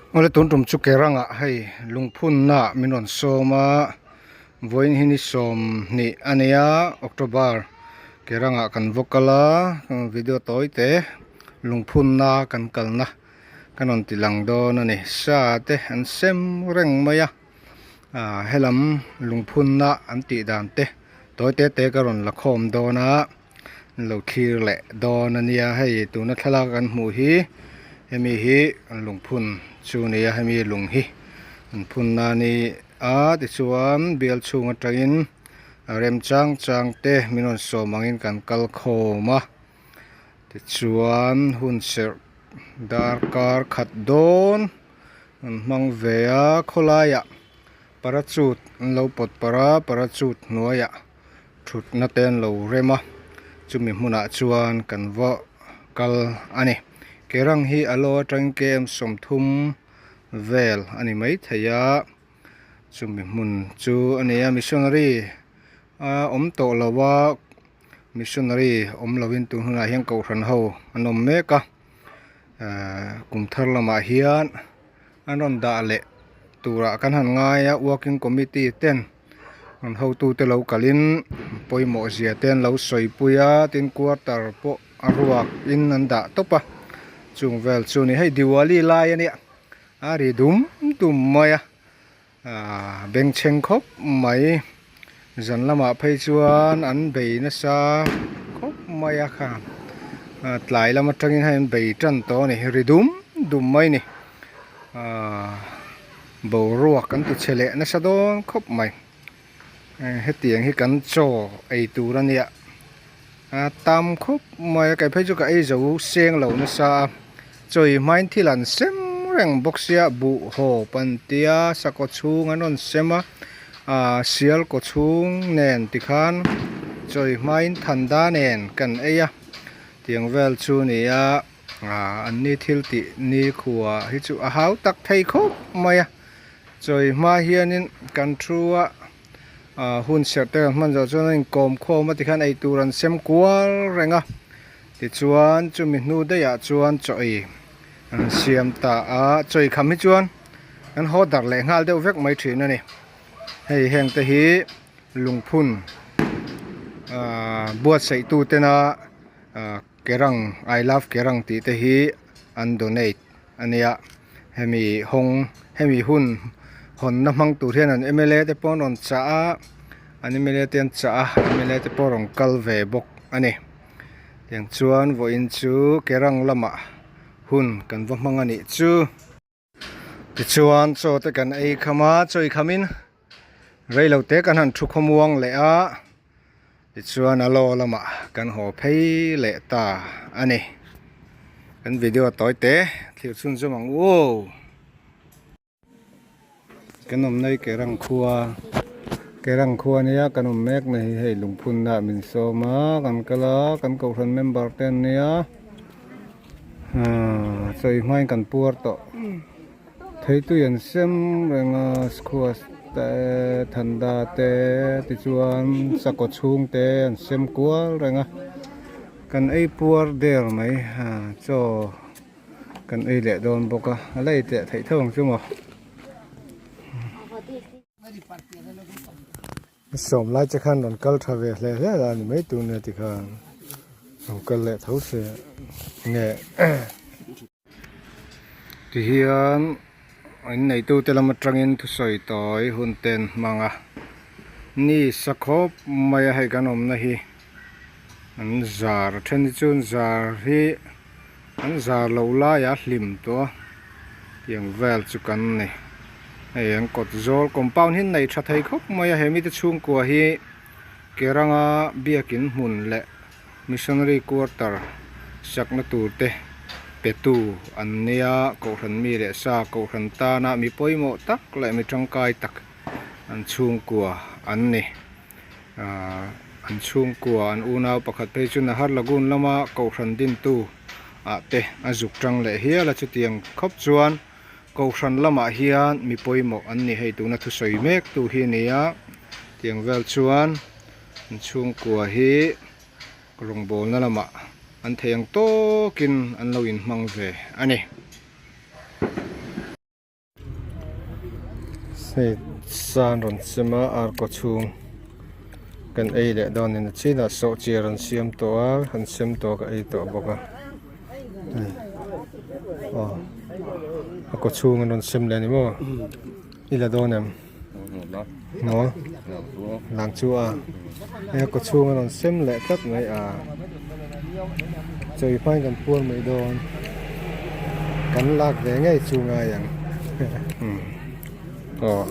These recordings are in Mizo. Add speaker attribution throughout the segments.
Speaker 1: Awle tun tum chu Kerangah hei lungphunna min rawn sawm a vawiin hi ni 20 a nia October Kerangah kan va kal a video tawi te lungphunna kan kalna kan rawn ti lang dawn a ni sa te an sem reng mai a ah helam lungphunna an tih dan te tawi te te ka rawn la khawm dawn a. An lo thlir leh dawn a nia hei tuna thlalak kan hmuh hi hemi hi lungphun chu a ni a hemi lung hi an phun na a ni a tichuan bial chhung atangin a rem chang chang te min rawn sawm angin kan kal khawm a tichuan hun serh darkar khat dawn an hmang ve a khawlaiah parachute an lo pawt parh a parachute hnuaiah. Thutna te an lo rem a chumi hmunah chuan kan va kal a ni kerang hi a lo atangin km 30 vel a ni maithei a chumi hmun chu a ni a missionary a awm tawh lo a missionary awm lovin tun hunah hian kohhran ho an awm mek a ahh kum thar lamah hian an rawn dah leh turah kan han ngai a working committee ten. An hotute lo kalin pawimawh zia te an lo sawipui a tin quarter pawh a ruak in an dah tawp a chung vel chu a ni hei diwali lai a nia a ri dum dum mai a ahh bengchheng khawp mai zan lamah phei chuan an bei nasa khawp mai a kha tlai lam atangin hei an bei tan tawh a ni ri dum dum mai a ni ahh. Boruak kan ti chhe leh nasa dawn khawp mai hetiang hi kan chaw ei tur a nia a tam khawp mai a kei phei chu ka ei zo seng lo nasa a chawi hmain thil an sem reng bawk sia buh hawp an tia sakawt chhung an rawn sem a ah sial kaw chhung nen tikhan chawi hmain thanda nen kan ei a tiang vel chu a ni a. Aaa an ni thil tih nikhua hi chu a hau tak thei khawp mai a chawi hma hianin kan thu a ah hun serh te kan hman zawh chuan a inkawm khawm a tikhian eitur an sem kual reng a tichuan chumi hnu daih ah chuan chaw ei an siam ta a chaw ei kham hi chuan an haw darh leh nghal deuh vek mai thin a ni hei heng te hi lungphun aaa buatsaih tu tena ah. Kerang I love Kerang tih te hi an donate a nia hemi hawng hemi hun hawnna hmang tur hian an mla te pawh an rawn chah a an mla te an chah a mla te pawh a rawn kal ve bawk a ni tiang chuan vawiin chu Kerang lamah hun kan va hmang a nih chu. Tichuan chaw te kan ei kham a chaw ei khamin reilo te kan han thu khawmuang leh a tichuan a law lamah kan haw phei leh ta a ni kan video tawi te thlir chhunzawm ang u aw. Kan awm nei Kerang khua Kerang khua nia kan awm mek na hi hei lungphunna min sawm a kan kal a kan kohhran member te an nia. Aaa chawi hmain kan puar tawh theitui an sem reng a squash te thanda te tichuan sakawt chhung te an sem kual reng a kan ei puar der mai aa chaw kan ei leh dawn bawk a a la ei teh theih tho ang chu maw. Sawm lai che khan rawn kal tha ve hle hle la ni mai tur nia tikhan rawn kal leh tho se nge tihian in neitu te lam atangin thusawi tawi hun te an hmang a ni sa khawp mai a hei kan awmna hi an zar a then hi chu an zar hi an zar loh laiah a hlim tawh a tiang vel chu kan ni hei an kawt zawl compound hi an nei tha thei khawp mai a he mite chhungkua hi Keranga biakin hmun leh missionary quarter sakna tur te pe tu an nia kohhran mi leh sa kohhran tana mi pawimawh tak leh mi tangkai tak an chhungkua an ni ahh an chhungkua an unau pakhat phei chu Nahar Lagoon lama kohhran dintu ah te a zuk tang leh hial a chutiang khawp chuan kohhran lamah hian mi pawimawh an ni hei tuna thusawi mek tu hi a ni a tiang vel chuan an chhungkua hi rawngbawlna lamah an thei ang tawkin an lo inhmang ve a ni. Hei sa an rawn sem a ar kaw chhung kan ei leh dawn a ni chinah sawhchiar an siam tawh a an sem tawh a ka ei tawh bawk a hei aw a kaw chhung an rawn sem leh a ni maw i la dawn em maw lang chu a hei a kaw chhung an rawn sem leh tlat mai a chawi hmain kan puar mai dawn kan lak ve ngei chu ngai ang aw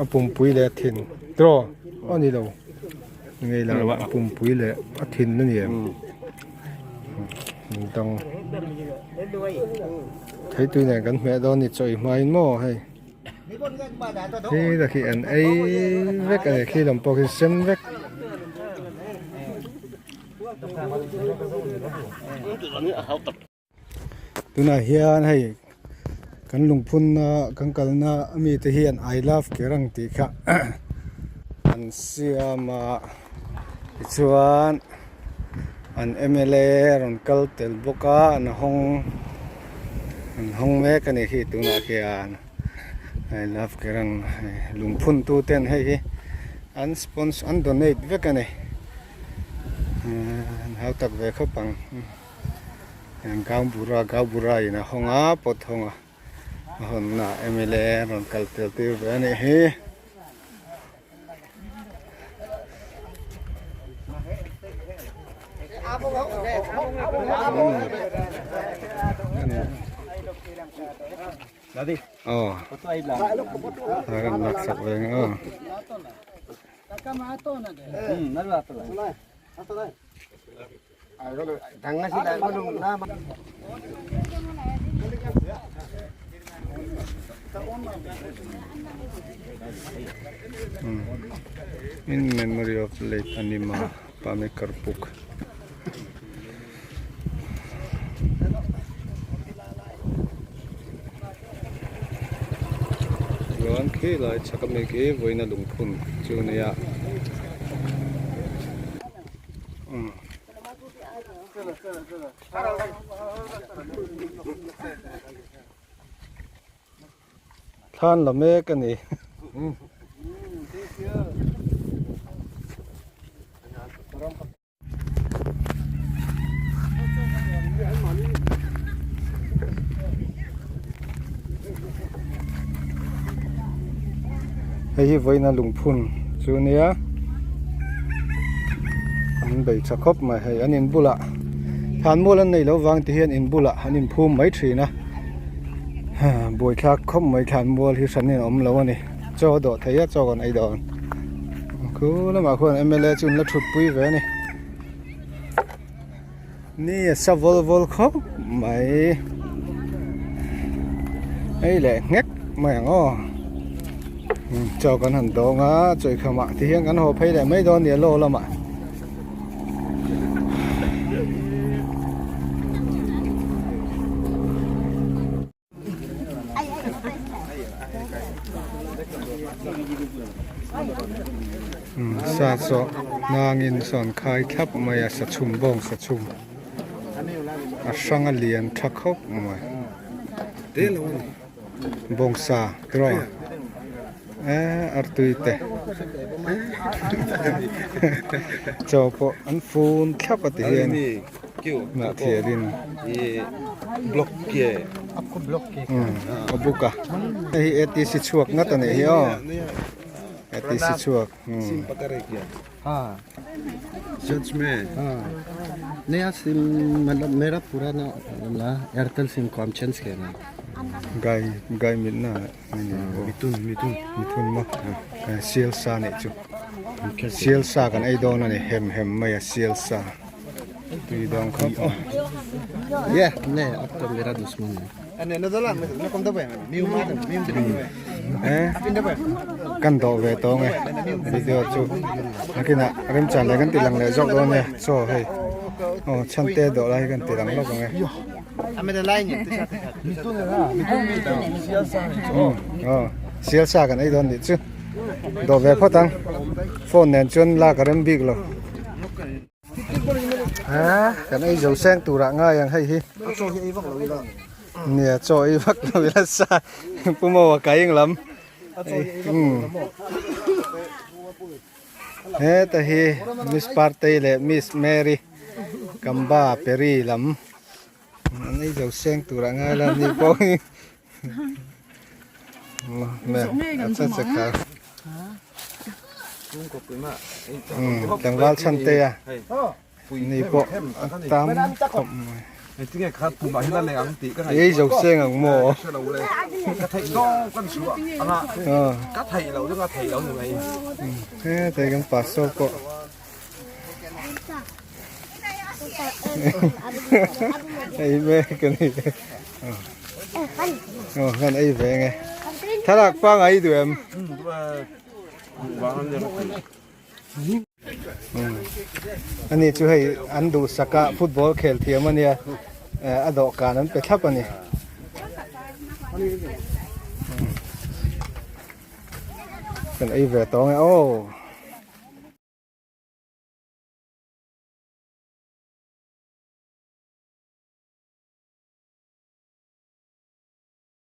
Speaker 1: a pumpui leh a thin tiraw aw ni lo ngei lo a pumpui leh a thin a ni em dang theitui nen kan hmeh dawn a ni chawi hmain maw hei. Khi ta khi an ei vek a ni khi lam pawh khi sen vek. Tunah hian hei kan lungphunna kan kalna ami te hian I love Kerang tih kha an siam a tichuan an M_L_A a rawn kal tel bawk a an hawng an hawng mek a ni khi tunah khian I love Kerang lungphun tu ten hei hi an sponsor an donate vek a ni an hau tak ve khawp ang Gaubura Gaubura in a hawng a pawt hawng a a hawnna ah M_L_A a rawn kal tel tir ve a nih hi. In memory of late Anima Pame Karpuk. Chuan khi lai chhak ami khi vawiina lungphun chu a nia. Thlan la mek a ni. Hei hi vawiina lungphun chu a nia an bei tha khawp mai hei an in bulah thlan mual an neih loh vang ti hian in bulah an inphum mai thin a buaithlak khawp mai thlan mual hi hran in a awm lo a ni chaw a dawh thei a chaw kan ei dawn khu lamah khuan M L A chu an la thut pui ve a ni ni a sa vawl vawl khawp mai hei leh nghek mai ang aw chaw kan han dawng a chawi khamah ti hian kan haw phei leh mai dawn a ni a law lamah. Sa saw hnangin sawn khai thlap mai a sa chhum bawng sa chhum a hrang a lian tha khawp mai bawng sa tiraw eee artui te chaw pawh an fun thlap a ti hian. Hnah thialin a buk a hei hi atc chhuak ngat a nih hi aw atc chhuak gai gai mitna mithun maw sial sa nih chu sial sa kan ei dawn a ni hem hem mai a sial sa. Tui dawng khawp a. Kan dawh ve tawng e video chu nakinah remchan leh kan ti lang leh zawk dawn nia chaw hei aw chhante dawh lai hi kan ti lang lawk ang e. Sial sa kan ei dawn nih chu dawh ve phawt ang phone nen chuan lak a rem bik lo. Kan ei zo seng turah ngai ang hei hi nia chaw ei vak lo ila sa pu mawa ka ing lam. Heta hi Miss Partei leh Miss Mary Kamba Peri lam an ei zo seng tur ah ngai la ni pawh hi tlangval chhan te a ni pawh a tam khawp mai ei zo seng ang maw hetlai kan pastor pawh ei mek a ni aw kan ei ve nge thlalak pangai duh em Ani chu hei an duhsak a football khel thiam a nia a dawhkan an pe thlap a ni. Kan ei ve tawng e aw.